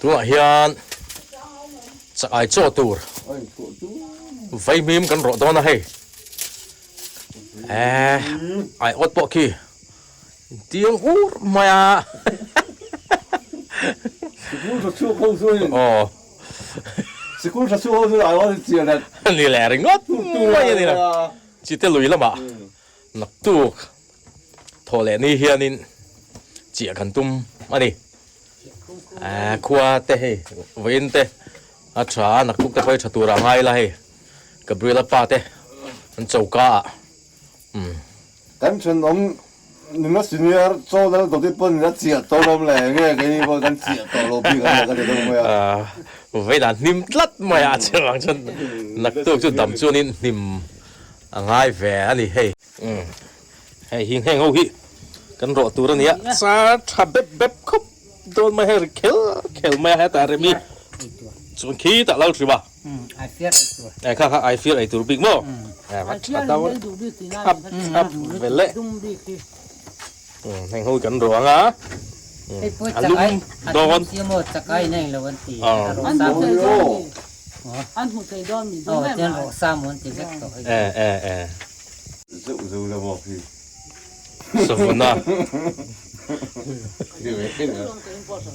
Tunah hian chak ai chaw tur vaimim kan rawh dawn a hei eh ai awt pawh khi tiang ur mai a Sikul tha chhuak ho chu hei aw Sikul tha chhuak ho chu ai awt chian a ni leh ringawt mai a ni lo chite lui lamah Naktuk thawh leh ni hianin chiah kan tum a ni. Aaa khua te hei vawiin te a tha a, naktuk te pawh hi tha turah a ngai ila hei Gabriela pa te an choka ah umm. Kan thenawm nuna senior chaw lal dawt hi pawn a chiah tawh lawm le, nge keini pawh kan chiah tawh lo bik ang ka ti deuh mai a. Aaa vawiin ah hnim tlat mai a chuvang chuan naktuk chu dam chuanin hnim A ngai ve a ni hei. Umm hei hi heng ho hi kan rawh tur a nia char tha bep bep khawp dawn mai hei ri khel khel mai a hetah rem hi chuan khitah lo hrim a eh kha kha ai fir ei tur bik maw eh va tha dawn thap thap ve le umm heng ho hi kan rawh ang a a lum dawn. An hmu thei dawn mi dawn em a. Eh eh eh. Zeuh zeuh la maw khi. Savun a.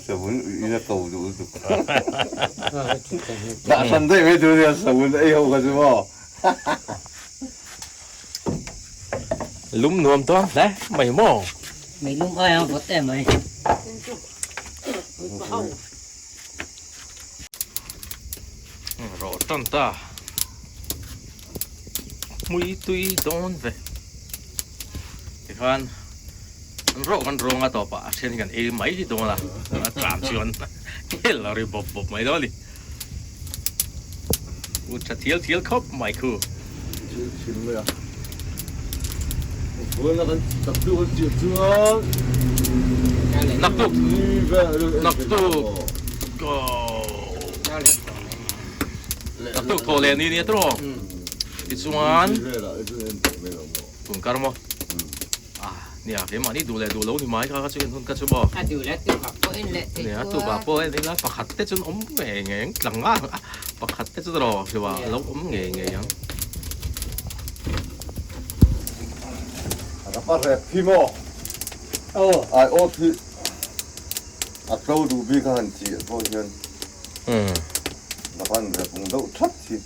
Savun in a ko duh lutuk. Dah hran daih mai tur nia savun ei ho kha chu maw. Lum nuam dawn hle mai maw. Mei lum ai ang vawt em mai. Rawh tan ta hmui tui dawn ve tikhan an rawh kan rawng a tawpah a then hi kan ei mai dawn a a tlan chuan khel lo ri bawp bawp mai dawn a ni u tha thial thial khawp mai khu. Thil thim mai a Vawiin a kan naktuk kan chiah chuan Naktuk naktuk naktuk thawh leh ni nia tawh tichuan tun kar maw ah nia keimahni duh leh duh lo ni mai kha kha chu hun ka chu maw a duh leh tukah pawh en leh thei nia tukah pawh en ila pakhat te chuan awm ngei ngei ang tlang a pakhat te chu rawh hriwa a lo awm ngei ngei ang. A rap a rep hi maw ai awt hi a tlo duh bik a han chiah pawh hian Lapan rep ung deuh that hi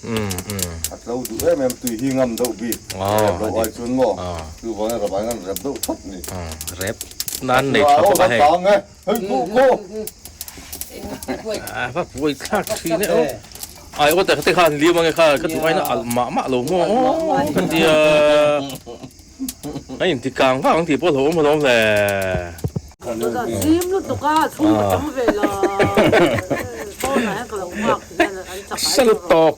a tlo duh em em tui hi ngam deuh bik rep loh ai chuan maw chuvangin rap ai ngan rep deuh that ni. Rep nan nei tha bawk a hei. Hei ku ku. A va buai thlak thin e aw. Ai aw te kha an liam ange kha ka duh aina alh mah mah lo maw aw ka tia. A inti kang vak ang tih pawh hlauhawm alawm le. Zim lutuk a chhung ka tam ve la phone ah hian ka lo nghak ti hian an chak ai Sal tawk.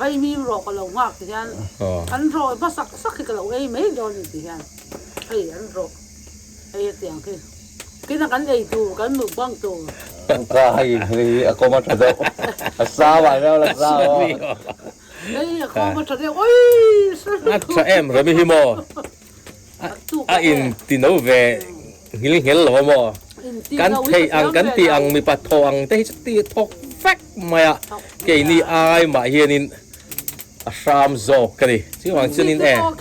Vaimim rawh ka lo nghak ti hian an rawh hmasak sak hi ka lo ei mai dawn ni ti hian hei an rawh hei hetiang khi kina kan ei tur kan mukbang tur. Ka hei hei a kawm a tha deuh a sa mai deuh la sa aw. Hei a kawm a tha deuh oi A tha em Rami hi maw a in ti no ve nghil nghel lo a maw kan theih ang kan tih ang mipa thaw ang te hi chu ti thawk vek mai a keini ai mah hianin a hram zawk ka ni chuvang chuanin e aw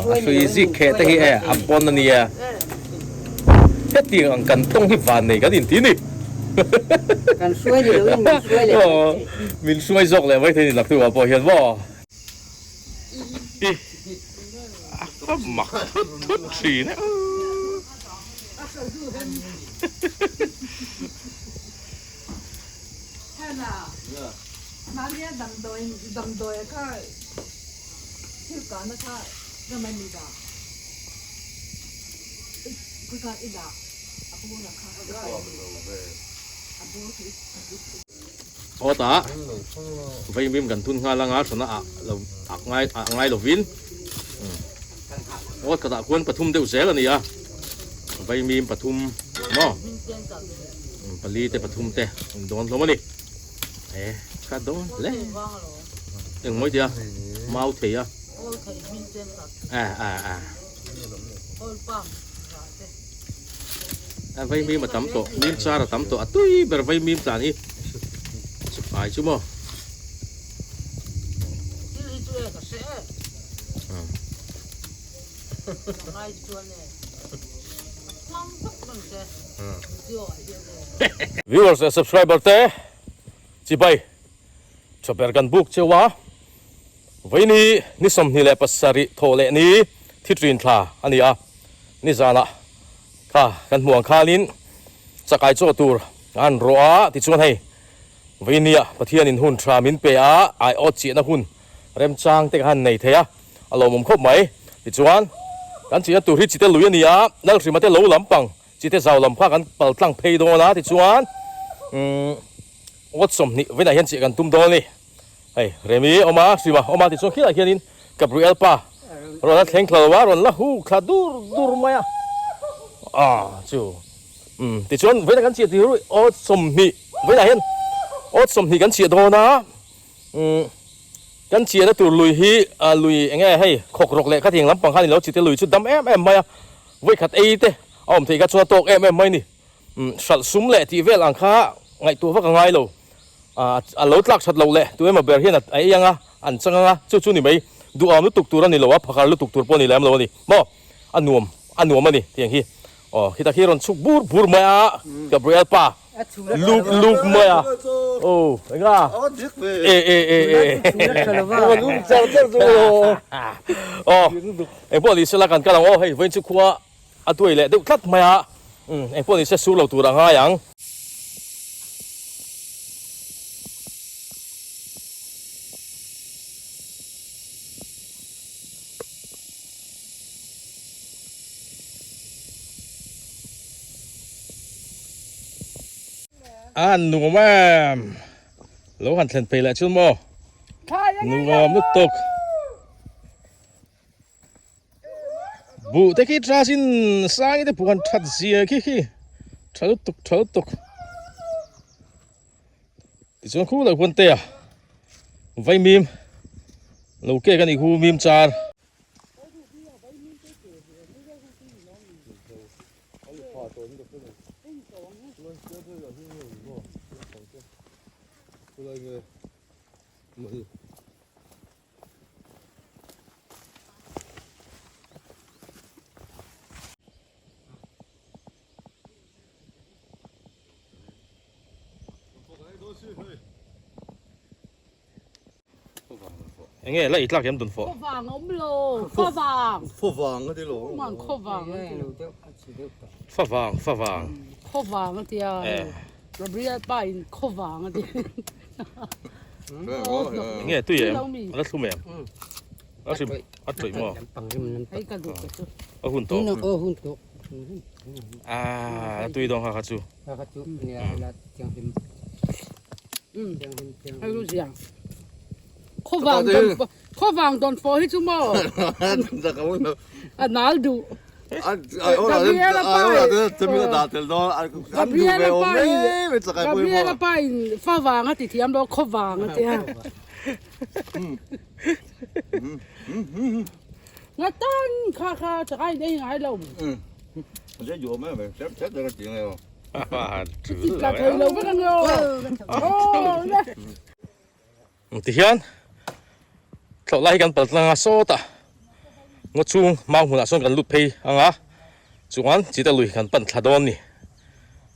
a hrui zik kheh te hi e a pawn a nia hetiang ang kan tawng hi van nei kan inti ni Kan hruai ni loin min hruai leh mai thei. Min hruai zawk leh mai thei ni naktuk ah pawh hian maw. I a va mak thut thut thin e. Aw tah vaimim kan thun nghal anga hrana ah lo ah ngai ah ngai lovin aw ka dah khuan pathum deuh zel a ni a vaimim pathum maw pali te pathum te an dawn hlawm a ni e ka dawn hle engmawi tia mau thei a a a a. Vaimim a tam tawh, mim char a tam tawh, a tui ber vaimim tlan hi chu ai chu maw. Thil hi chu e ka hre e. Ka ngai chuan e. A phuang vak mang che. Video ah hian e. Viewers leh subscriber te chibai tha ber kan buk cheu a, Vaini ni 27 thawh leh ni thi trin thla a ni a, nizanah kha kan hmuh ang khanin chakai chaw tur an rawh a, tichuan hei Vainia Pathianin hun tha min pe a, aiawt chiahna hun remchang te ka han nei thei a, a lawmawm khawp mai. Tichuan kan chiahna tur hi chite lui a ni a, Lalhrima te lo lampang chite zau lam kha kan pal tlang phei dawn a, tichuan umm awt 20 vainah hian chiah kan tum dawn a ni. Hei Remi awm a, Hrima awm a tichuan khilaiah hianin Gabriel pa rawn la thleng thla lo a, rawn la hu thla dur dur mai a, ah chu umm tichuan vawiinah kan chiah tih aw 20 vawiinah hian aw 20 kan chiah dawn a, umm kan chiahna tur lui hi ah lui eng nge hei khawk rawk leh khatiang lampang khan ilo chite lui chu dam em em mai a, vawikhat ei te a awm theih kha chuan a tawk em em mai a ni. Hralh sum leh tih vel ang kha ngaihtuah vak a ngai lo. A lo tlak that loh leh tu emaw ber hian a ei ang a, an chang ang a, chu chu ni mai. Duham lutuk tur a ni lo a, phakar lutuk tur pawh a ni lem lo a ni. Maw? A nuam, a nuam a ni tiang hi. Aw, khita khi rawn chhuk bur bur mai a, Gabriel pa luk luk mai a. Aw, enga? E e e e. Aw, engpawh ni sela kan kal ang aw, hei vawiin chu khua A tuai leh deuh tlat mai a, umm engpawh ni se sur lo tur a ngai ang. A nuam em? Lo han thlen phei leh chu maw? Nuam lutuk. Buh te khi tras in sangi te puan that zia khi khi tha lutuk tha lutuk tichuan khu lo huan te a vaimim lo kek a nih khu mim char. Enge la i tlak em dun fawh. Khaw vang awm lo, khaw vang. Khaw vang a ti lo. Khaw khaw vang a ti. Fa vang, fa vang. Khaw vang a tia. Gabriel pa in khaw vang a ti. Nge tui em? A la thlum em? A hrim a tawih maw? A hun tawh. A hun tawh. Ah, tui dawng kha kha chu. Kha kha chu nia la tiang hlim. Tiang hlim tiang. Ai lu zia. Khaw vang don khaw vang don fo hi chu maw. A nal duh. Gabriela pa Gabriela pa Gabriela pa in fa vang a ti thiam lo khaw vang a tia. Nga tan kha kha chakai in ei ngai lo. Tla thei lo vek ang aw. Tihian thlawh lai hi kan pal tlang a sawtah ngaw chhung mau hmunah sawn kan lut phei ang a chuan chita lui kan pan thla dawn a ni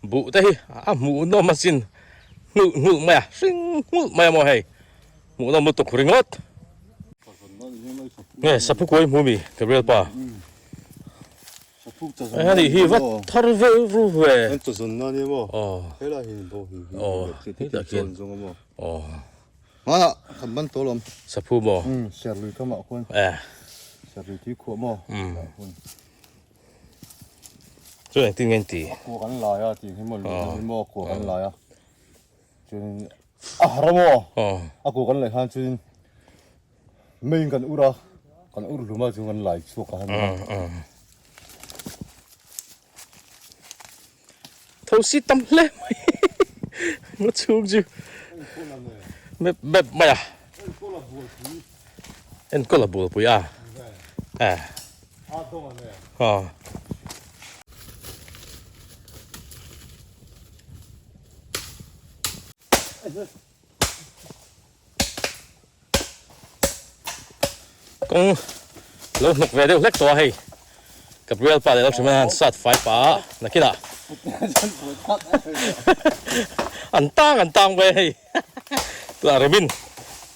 buh te hi a hmuhnawm asin nghulh nghulh mai a hring nghulh mai a maw hei hmuhnawm lutuk ringawt nge saphu kuai hmu mi Gabriel pa. Hei hi va thar ve ru ve. Saphu maw? Chu engtin nge an tih? Mei kan ur a, kan ur hlum a chu kan lai chhuak a han a. Thosi tam hle mai nga chhung chu mep mep mai a enkawl a bualpui a eh. Kawng lo hnawk ve deuh hlek tawh a hei Gabriel pa leh Lalhriman an sat fai pah a nakinah an tang an tang ve hei tunah remin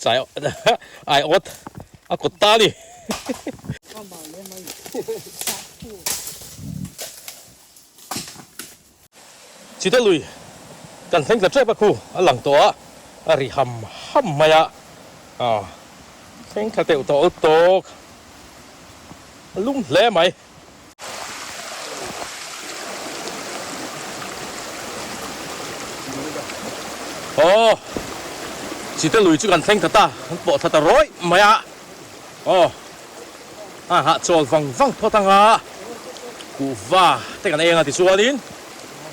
chai ai awt a kawt ta a ni. Chita lui kan thleng ta tep a khu a lang tawh a, a ri ham ham mai a, aw thleng thla teuh tawh tawk a lum hle mai. Aw Chita lui chu kan thleng ta ta, kan pawh thla ta rawih mai a, aw a hahchawl vang vang phawt ang a, kuhva te kan eng a tichuanin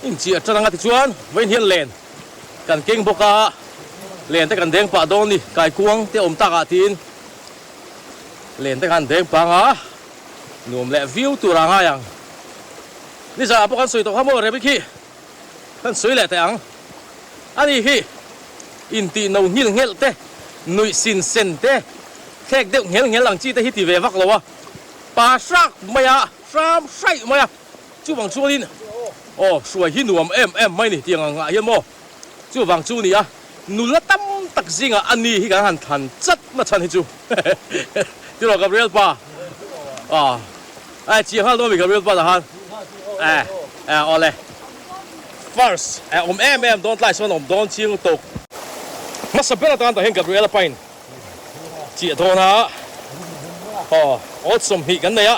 inchiah tan anga tichuan vawiin hian len kan keng bawk a, len te kan deng pah dawn a ni, kaikuang te awm tak ah tiin len te khan deng pang a, nuam leh viau tur a ngai ang. Nizanah pawh kan sawi tawh kha maw Remi khi kan sawi leh teh ang a ni hi intih no nghil nghelh te nuih sin sen te thlek deuh nghel nghel ang chi te hi ti ve vak lo a, pa hrak mai a, hram hraih mai a, chuvang chuanin aw hruai hi nuam em em mai ni tiang ang ah hian maw chuvang chu ni a, nula tam tak zingah a ni hi kan han thlan chat na chhan hi chu tiraw Gabriel pa aw ai chiang nghal dawn mi Gabriel pa dah khan e e awle first e awm em em dawn tlai sawn awm dawn chiang lutuk hmasa ber atan tah hian Gabriela pain Chiah dawn a, aw awt 20 kan nei a,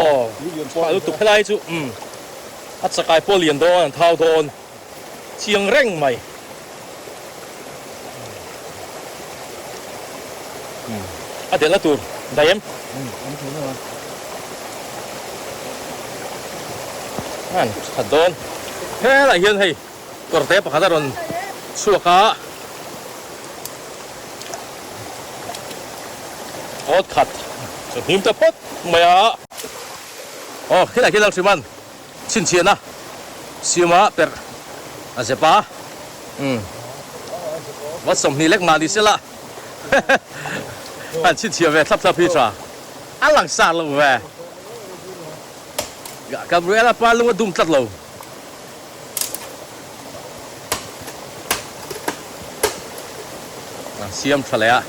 aw tha lutuk helai chu umm a chakai pawh lian dawn an thau dawn chiang reng mai umm a delh na tur daih em an tha dawn helai hian hei. Kawrte pakhat a rawn chhuak a, awt khat chu hnim ta phawt mai a. Aw khilai khi Lalhriman chhinchhiahna siama perh a zep a, umm va 20 lek mah ni sela han chhinchhiah ve thlap thlap hi tha a langsar lo ve. Gabriela pa lung a dum tlat lo. A siam tha leh a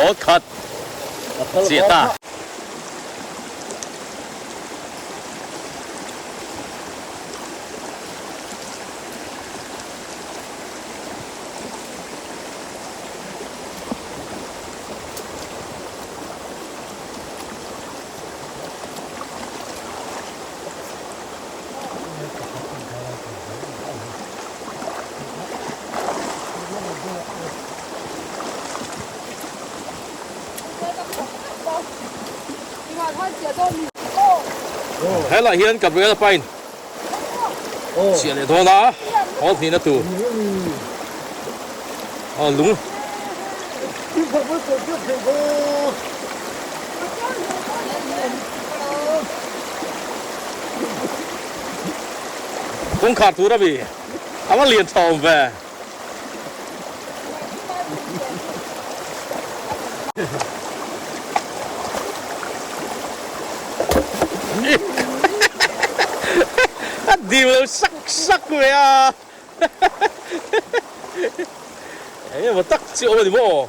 awt khat chiah ta. Helai hian Gabriel Pine chhiah leh dawn a, haw hnihna tur aw lung. Kawngkhar tur a mi a va lian tha awm ve. A dil lo sak sak ve a. Eng emaw tak chi awm a ni maw?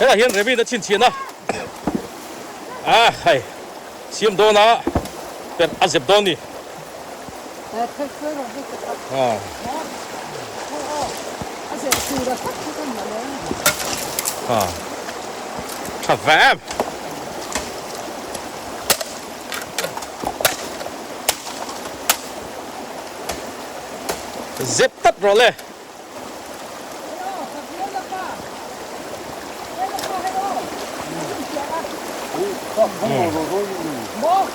Helai hian Remi na chhinchhiahna a hei. Siam dawn a, perh a zep dawn ni. Tha ve em. Zep tlat rawh le.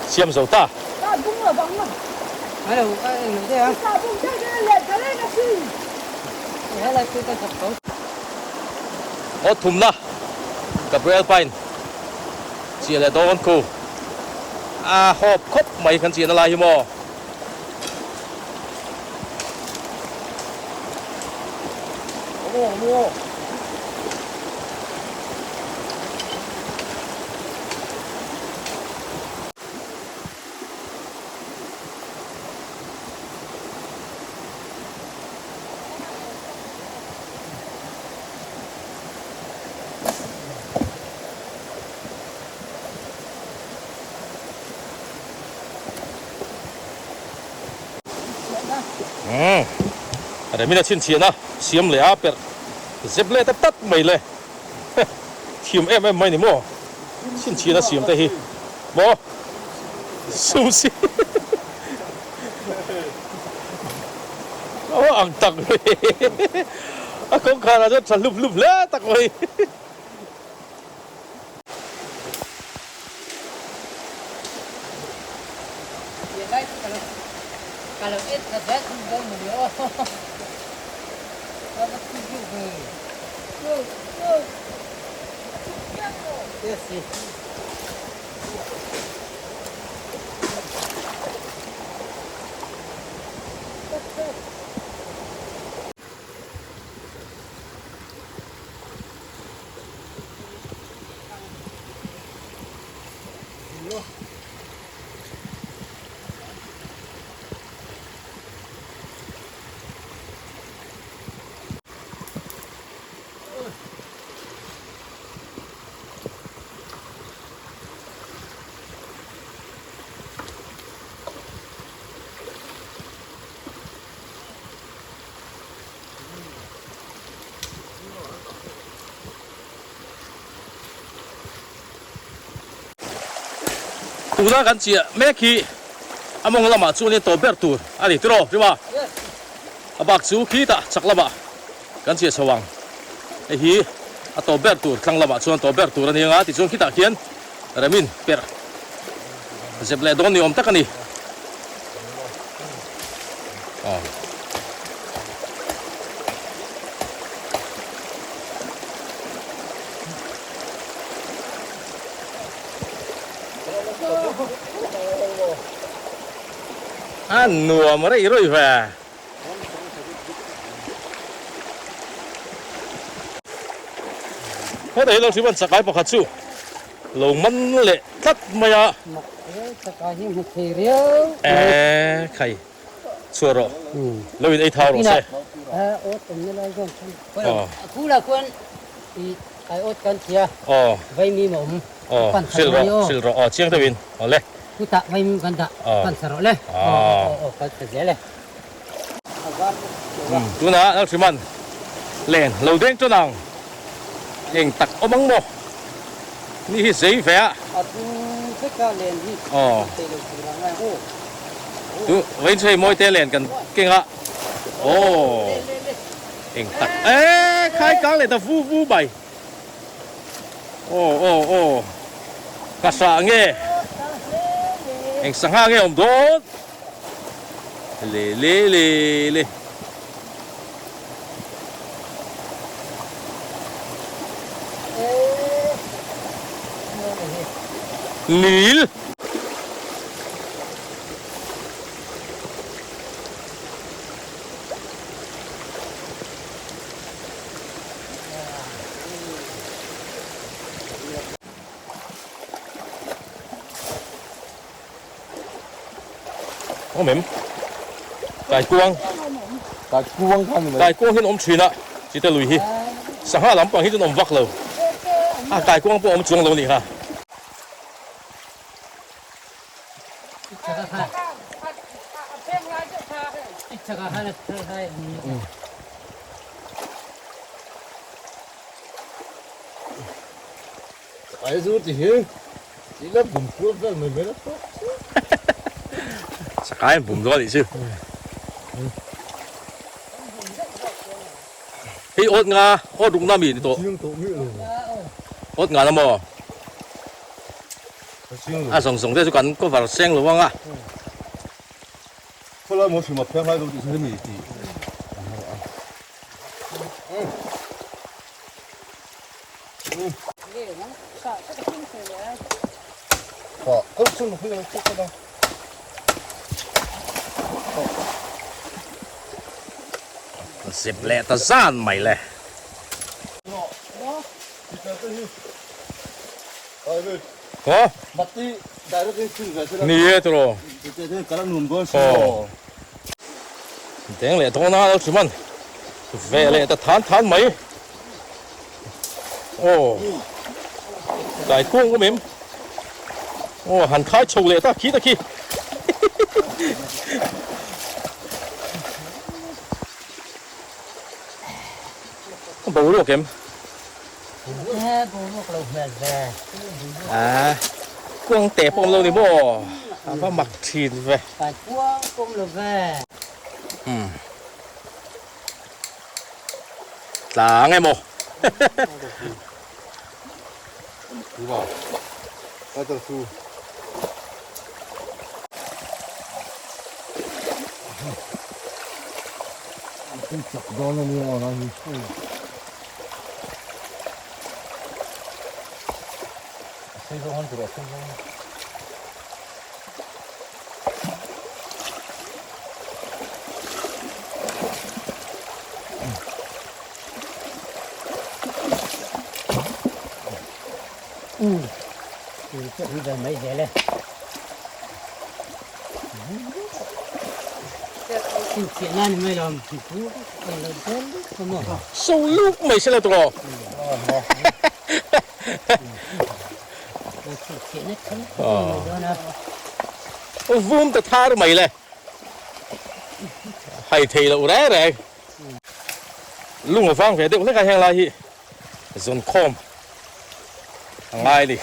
siam zo ta. Aw thumna Gabriel Pine chiah leh dawn khu a hawp khawp mai kan chiahna lai hi maw. Remina chhinchhiahna siam leh a perh zep leh ta tat mai le. Thiam em em mai ni maw? Chhinchhiahna siam te hi maw? Sum si Aw ang tak mai A kawngkhar ah chuan tha hlup hlup hle tak mai. Tuna kan chiah mek hi a mawng lamah chuan in tawp ber tur a ni tiraw Rima? A bak chu khitah chak lamah kan chiah chho ang. Hei hi a tawp ber tur thlang lamah chuan tawp ber tur a ni anga tichuan khitah khian Remin perh zep leh dawn ni awm tak a ni. Aw. A nuam rei rei ve. Heta hi lo hrim an chakai pakhat chu lo man leh tlat mai a. Chakai hi hmu thei riau mai. E khai chhuah rawh lo in ei thau rawh se. Awt awmna lai zawn chuan a khulah khuan i kai awt kan thia vaimim a awm pan khat mai aw. Hrilh rawh aw chiang deuhin aw le. Chutah vaimim kan dah pan sa rawh le aw aw kan tha zel e. Tunah Lalhriman len lo deng tawn ang eng tak awm ang maw ni hi zei ve a. A tu veka len hi kan thei lo tur ang a aw. Tu vawiin chu hei mawite len kan keng a aw eng tak e khai kang leh ta vu vu mai aw aw aw ka hrah nge eng sangha nge awm dawn. Le le le le. Nil. Awm em? Kaikuang. Kaikuang kha ni mai. Kaikuang hian awm thin a, chite lui hi. Sangha lampang hi chuan awm vak lo. A kaikuang pawh awm chuang lo nih kha. Ai zu ti hi i la bum kual vel mai mai la tawk chu. Sakai an bum dawn anih chu. Hei awt nga awt rukna mi ni tawh. Awt nga na maw? A zawng zawng te chu kan cover seng lo ang a. Khawlai maw hrim a phiang lai lo tih chu hemi tih an har a. Zep leh ta zan mai le. Haw? Ni e tiraw? Aw. Deng leh dawn a lo hrim an. Ve leh ta than than mai. Aw. Kai kung awm em? Aw han khai chho leh ta khi ta khi. Boruak em? Boruak lo hmel ve. À, kuang te pawh awm lo ni maw? A va mak thin ve. Kai kuang pawh awm lo ve. Umm. Tlang emaw? So luk mai se lo tawh. Vum ta thar mai le. Hai thei loh reng reng. Lung a vang ve deuh hlek a heng lai hi zawn khawm a ngai a ni.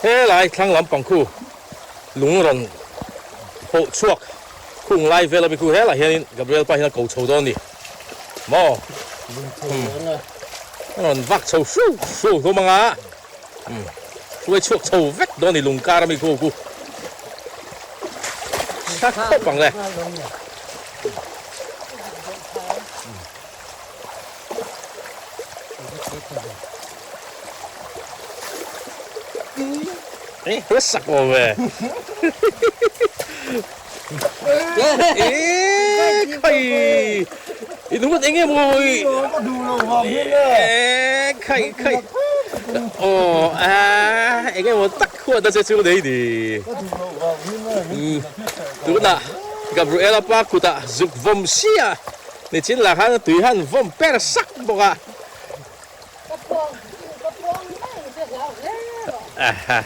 Helai thlang lampang khu lung rawn hawh chhuak khung lai vel ami khu helai hianin Gabriel pa hian a ko chho dawn a ni maw? A rawn vak chho hru hru hlawm anga hruai chhuak chho vek dawn a ni lung kar ami khu khu. Tha khawp ang le. Ê, nó sặc rồi về. Ê, khay. Đúng rồi, anh em ơi. Ê, khay, khay. Ồ, à, anh em tắc khuôn ta sẽ chưa đấy đi. Tuna Gabriela pa kutah zuk vawm sia nichin lah khan tui han vawm per sak bawk a. Aha.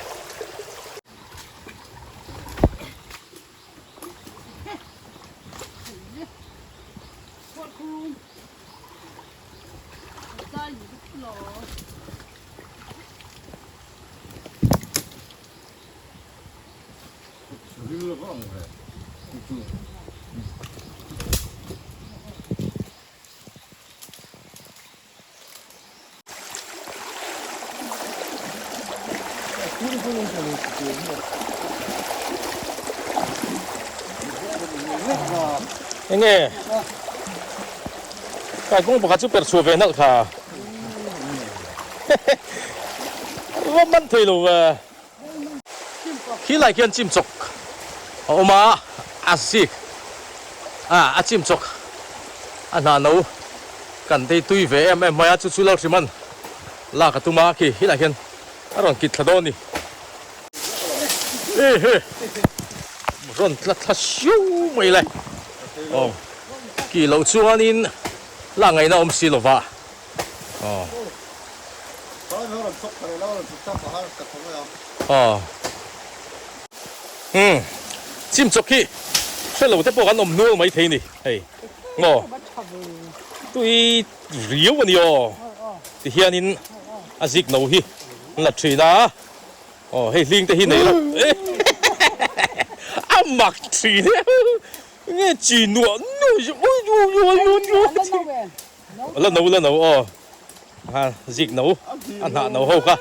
Enge kai kawng pakhat chu per chhuah ve nalh kha va man thei lo ve. Khi lai khian chim chawk a awm a, a zik a a chim chawk a hna no kan tei tui ve em em mai a, chu chu Lalhriman lak a tum a khi helai hian a rawn kit thla dawn a ni. E he rawn tla thla siau mai le aw kih loh chuanin lak ngaihna awm si lova. Aw. Aw. Umm. Chim chawk hi hre lo te pawh kan awm hnual mai thei ni hei. Maw. Tui riau a ni aw. Ti hianin a zik no hi an la thin a. Aw hei hling te hi nei lo. A mak thin e. Nge chi nuah nuah hi. Ui ui ui ui ui. La no la no aw a zik no a hnah no ho kha.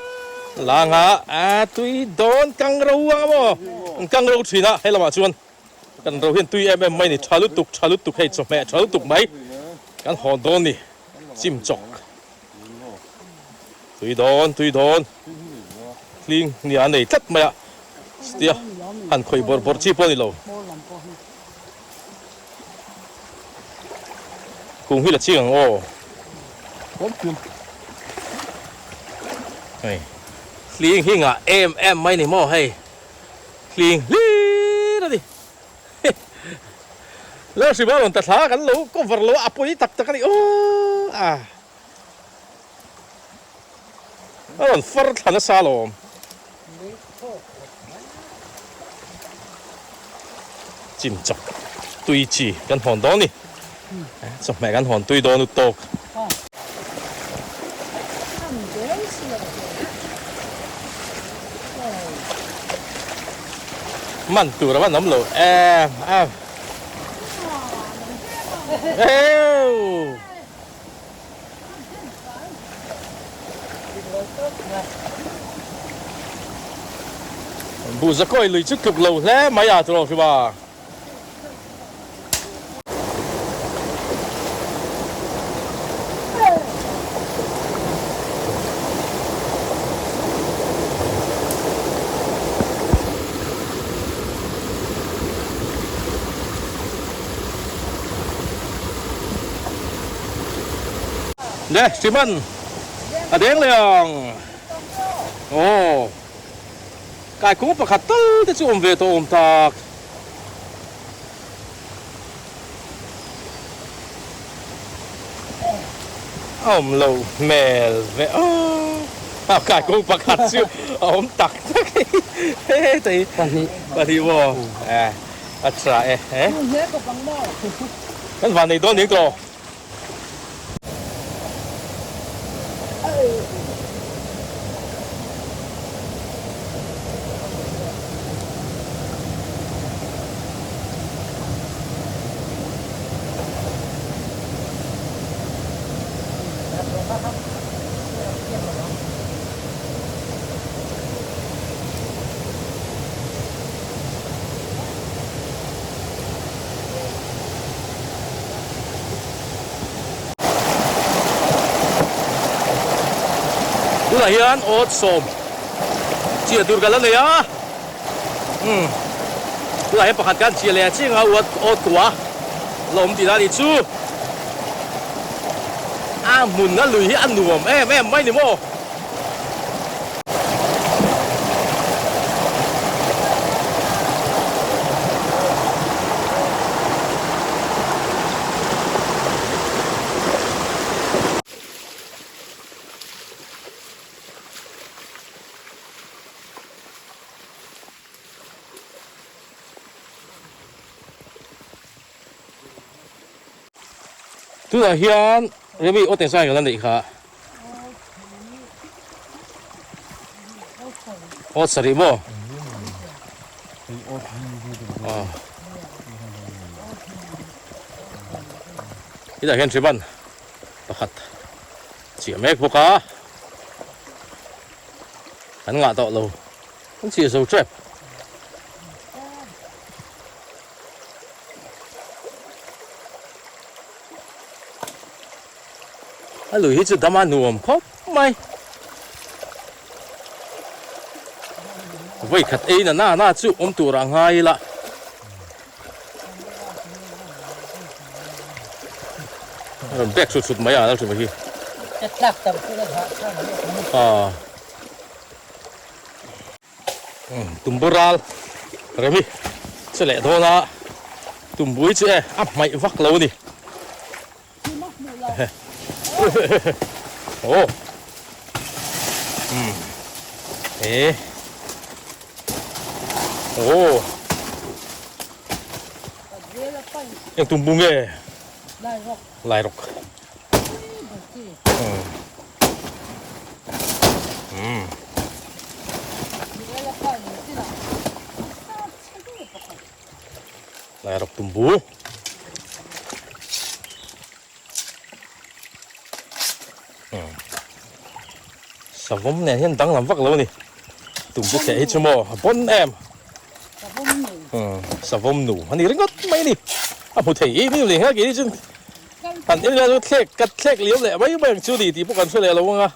Langa a tui dawn kang ro ang a maw? An kang ro thin a, helamah chuan kan ro hian tui em em mai a ni, tha lutuk tha lutuk hei chawhmeh tha lutuk mai kan hawn dawn ni, chim chawk tui dawn tui dawn hling nia a nei tlat mai a, chutia han khawih bawrh bawrh chi pawh a ni lo. Kung hi la ching ang aw. Hei hling hi ngah em em mai ni maw hei hling hlir a ni. Lo hrim a rawn ta thla kan lo cover lo a a pawi tak tak a ni aw a. A rawn far thla nasa alawm. Chim chawk tui chi kan hawn dawn ni. Chawhmeh kan hawn tui dawn u tawk. Man tur a van awm lo em em. Euu. Buhzakawi lui chu tluk lo hle mai a tawh hrim a. Le Hriman a deng leh ang aw kai kung pakhat tal te chu awm ve tawh awm tak a awm lo hmel ve a kai kung pakhat chu a awm tak tak hei hei pahnih pahnih maw a tha e kan van nei dawn ding tawh. Tunah hian awt sawm chiah tur ka la nei a umm tunah hian pakhat khan chiah leh a chiang a uat awt kua la awm tihna a nih chu a hmun a lui hi a nuam em em mai ni maw. Tunah hian Remi aw teh zai ka la neih kha. Aw sarih maw? Aw. Hetah hian Hriman pakhat chiah mek bawk a. Kan ngah tawh lo. Kan chiah zo tep. A lui hi chu dam a nuam khawp mai. Vawi khat ei na na na chu awm tur a ngai ila. A rawn bek chhut chhut mai a Lalhriva hi. Aw. Tumbu ral remi chu leh dawn a tumbui chu e a hmaih vak lo a ni aw umm e aw eng tumbu nge Lairuk umm Lairuk tumbu umm. Savawm nen hian danglam vak lo a ni. Tumbu thleh hi chu maw a pawn em. Savawm nu a ni ringawt mai a ni. A hmu thei em em leh nghal kei ni chuan han en ila chu thlek ka thlek liam leh mai mai ang chu ni tih pawh kan hre leh lo ang a.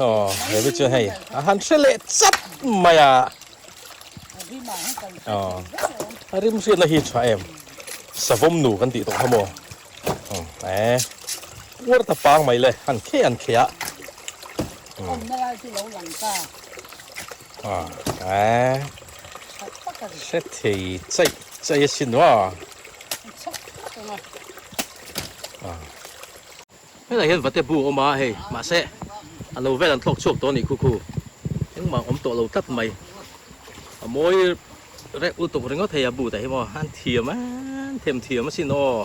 Aw he mi chuan hei a han hre leh chat mai a. Aw a rim hriatna hi tha em. Savawm nu kan tih tawh kha maw. E puar ta pang mai le han khe an khe a. Awmna lai chu lo lang ta. E hre thei chaih chaih a sin wa. Helai hian vate bu a awm a hei mahse a lo vel an thlawk chhuak tawh a nih khu khu engmah awm tawh lo tlat mai a mawi reuh lutuk ringawt hei a bu te hi maw an thiam an them thiam asin aw.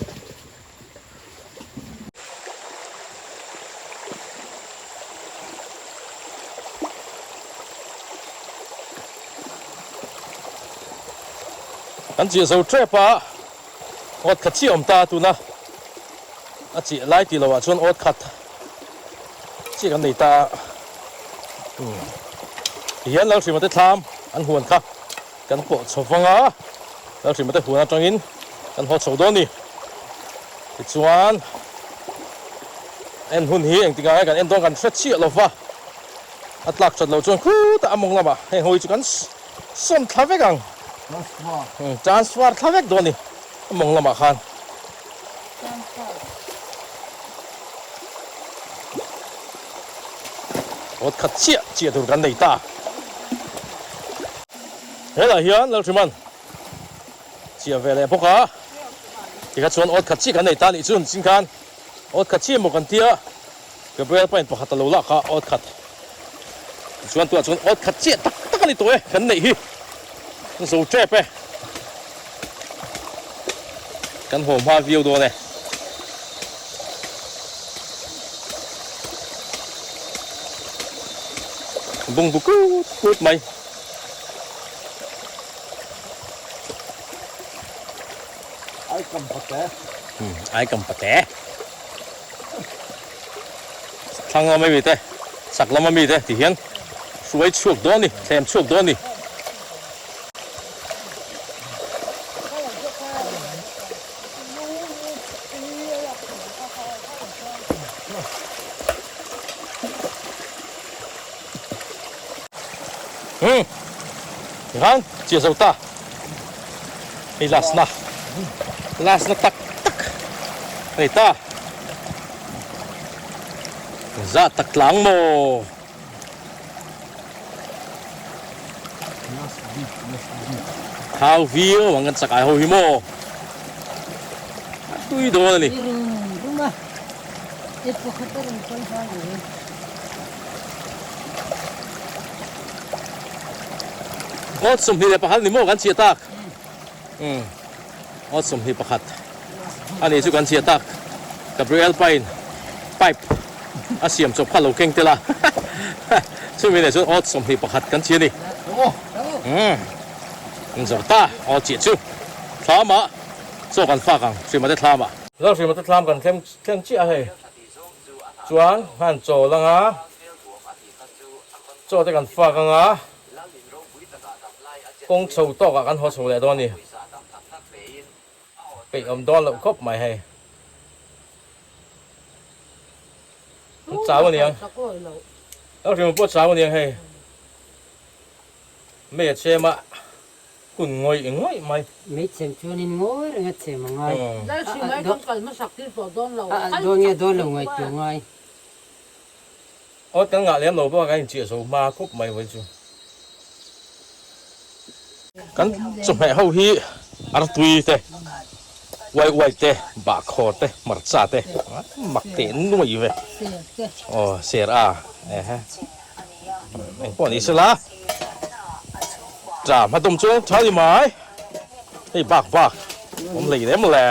Kan chiah zo tep a awt khat chiah awm ta tuna. A chih lai tih loh ah chuan awt khat chiah kan nei ta a tihian Lalhrimate thlam an huan kha kan pawh chho vang a Lalhrimate huan atangin kan haw chho dawn a ni tichuan en hun hi engtikah nge kan en dawn kan hre chiah lo va a tlak that loh chuan khutah a mawng lamah heng ho hi chu kan sawn thla vek ang transfer thla vek dawn a ni a mawng lamah khan. Awt khat chiah chiah tur kan nei ta. Helai hian Lalhriman chiah ve leh bawk a, tikha chuan awt khat chiah kan nei ta nih chu chin khan awt khat chiah maw kan tia Gabriel pain pakhat a lo lak a awt khat tichuan tunah chuan awt khat chiah tak tak a ni tawh e kan neih hi zo tep e. Kan haw hma viau dawn e. Bungbu kut kut mai. Ai kam pate. Ai kam pate. Thlang lama mi te, chak lama mi te ti hian hruai chhuak dawn a ni, thlem chhuak dawn a ni. Umm tikhan chiah zo ta hei last na last na tak tak a ni ta za tak tlang maw. Thau viau ang kan chak ai ho hi maw a tui dawn a ni. Awt 21 ni maw kan chhiah tak awt 21 a ni chu kan chhiah tak Gabriel pain pipe a siam chawp kha lo keng tel a chumi nen chuan awt 21 kan chhiah a ni umm zawr ta awt chiah chu thlamah chaw kan fak ang hrimate thlamah. Lalhrimate thlam kan thleng thleng chiah a hei. Chuan han chawl anga chaw te kan fak anga kawng chho tawk ah kan haw chho leh dawn a ni. Peih awm dawn loh khawp mai hei. An chau a niang. Lo hrim pawh chau a niang hei. Mei a chem a. Kun ngawih ngawih mai. Mei chhem chuanin ngawi reng a chhem a ngai. Lalhri mai kan kal hmasak tir tawh dawn lo. A dawn nge dawn lo ngaihtuah ngai. Awt kan ngah lem lo bawk a kan inchiah zo hma khup mai vawi chu. Kan chawhmeh ho hi artui te, uai uai te, bahkhawr te, hmarcha te mak teh nuai ve. Aw ser a ehe. Engpawh ni sela tla hma tum chuan tha ni mai hei bak bak awm hlei lem le.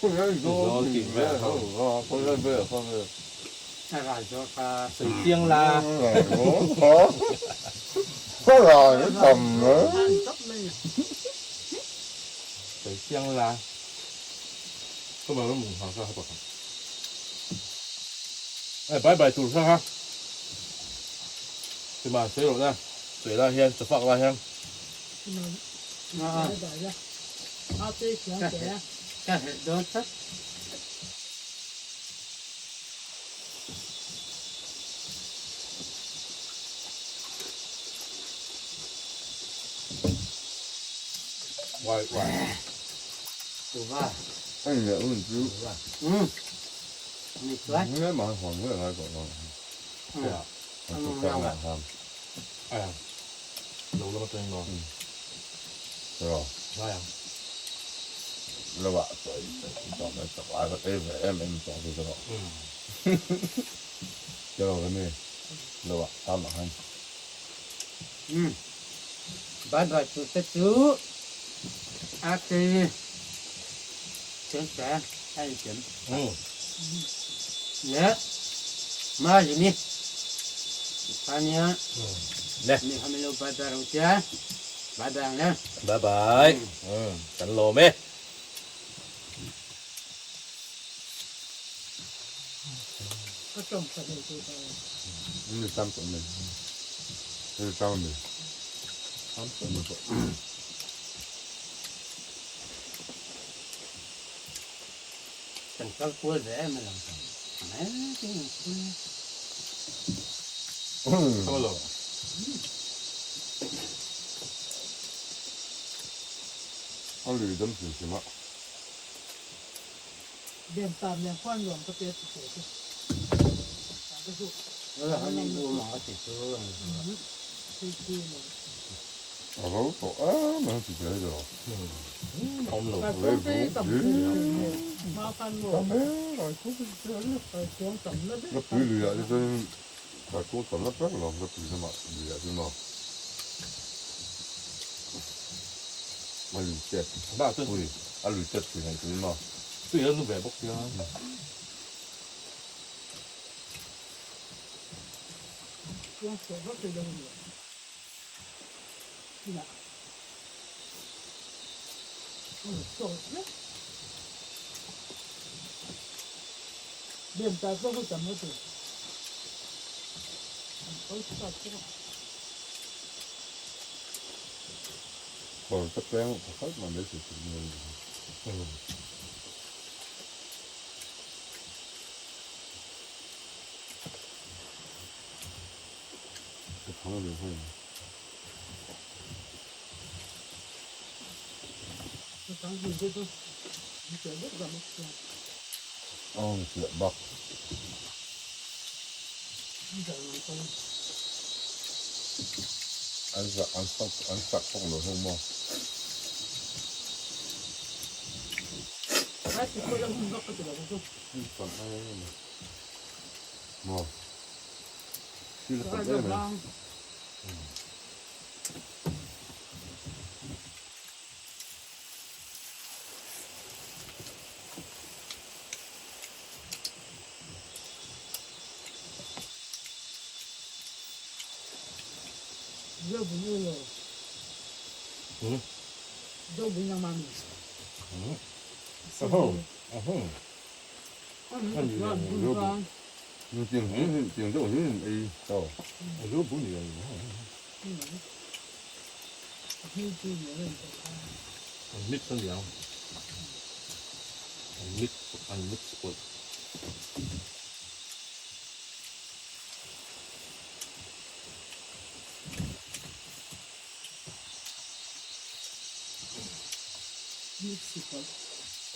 Zawl tih vel ho. Sawi chiang la. Sawi chiang la. Bye bye tur kha kha. Tima sawi rawh na. Sawi lai hian chawfak lai hian. Bye bye la. Ka herh dawn tlat. Wai wai. Kuva. Anh mẹ un chú. Ừ. Ni chuan. Nghe mà hoàng nghe lại còn ngon. Yeah. Anh cũng là ham. À. Lâu lắm tôi ngon. Rồi. Vai à. Là bạn tôi chọn cái chọn lại cái em em chọn cái đó. Cho rồi cái này. Là bạn tham mà anh. Ừ. Bye bye chú sẽ chú. A ti. Chén chén anh chém. Ừ. Nè. Ma gì mi. Pania. Nè. Mi hami lo bye bye rồi cha. Bye bye nè. Bye bye. Ừ, tận lồ mê. Ka tawng tha thei tur ta. Ni tam tawh mai. Ni tam mai. Tam tawh mai pawh. Kan kal kual ve em a lang. Come along. A lui dam hrim hrim a. Bem tam nen khuan nuam ka pe ti teh chu. Ka chu. A ro tawh em em ti teh lo. Awm lo. Tam e, rai kung ti teh a ni. La pui lui ah te chuan rai kung tam la vek lo, la pui lamah lui ah chuan maw. A lui chet pui, a lui chet pui ngaih chuan maw. Tui a nu ve bawk sia. Kawr ka tleng pakhat mah mai thei tur nge ni. Ka thang ve hei. Aw chiah bak. An zah an sak an sak bawk lo ho maw. Maw. Thil a tam em em. Tiang deuh hi ei tawh. An mix a niang. An mix an mix pawlh.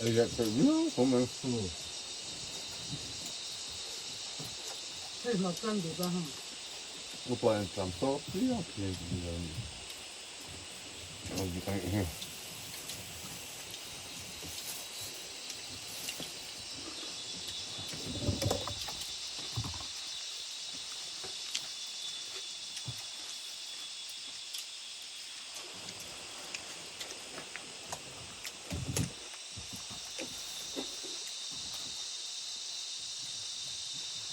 Ei leh theih viau tho mai. Upa in tlam tawk viau khi a ni.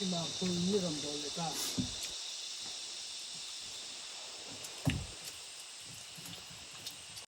Kima kul ni rawn dawl leh ta.